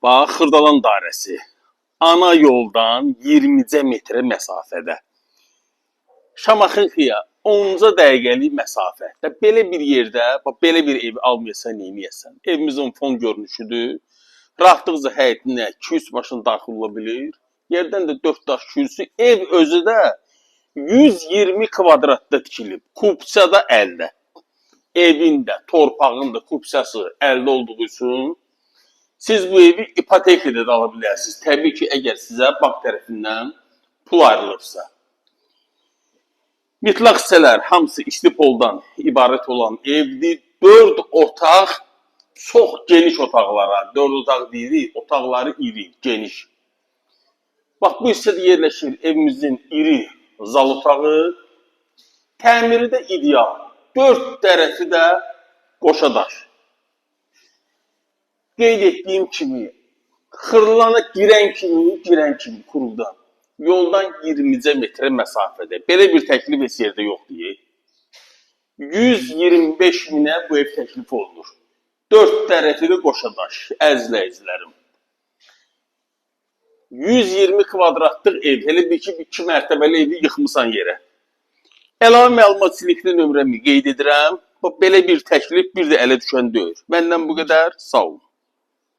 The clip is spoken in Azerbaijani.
Bax, Xırdalan dairəsi. Ana yoldan 20 metrə məsafədə. Şamaxıya 10 dəqiqəlik məsafə. Və belə bir yerdə, bax belə bir ev almayasan, neynəyəsən? Evimizin fon görünüşüdür. Rahatlıqla həyətinə 2-3 maşın daxil ola bilir. Yerdən də 4 daş kürsü. Ev özü də 120 kvadratda tikilib. Kupça da əldə. Evin də, torpağın da kupçası əldə olduğu üçün siz bu evi ipotekada da ala bilərsiniz. Təbii ki, əgər sizə bank tərəfindən pul ayrılıbsa. Mütləq hissələr hamısı isti poldan ibarət olan evdir. 4 otaq, çox geniş otaqlara, 4 otaq deyirik, otaqları iri, geniş. Bax, bu hissədə yerləşir evimizin iri zal otağı. Təmiri də ideal. 4 tərəfi də qoşa daş. Qeyd etdiyim kimi, Xırdalana girən kimi kuruldan, yoldan 20 metrə məsafədə. Belə bir təklif heç yerdə yoxdur. 125 minə bu ev təklif olunur. 4 tərəfi də qoşa daş, əzizləyicilərim. 120 kvadratlıq ev, elə bil ki, 2 mərtəbəli evi yıxmısan yerə. Əlavə məlumat üçün nömrəmi qeyd edirəm. Bax, belə bir təklif bir də ələ düşən deyil. Məndən bu qədər. Sağ olun.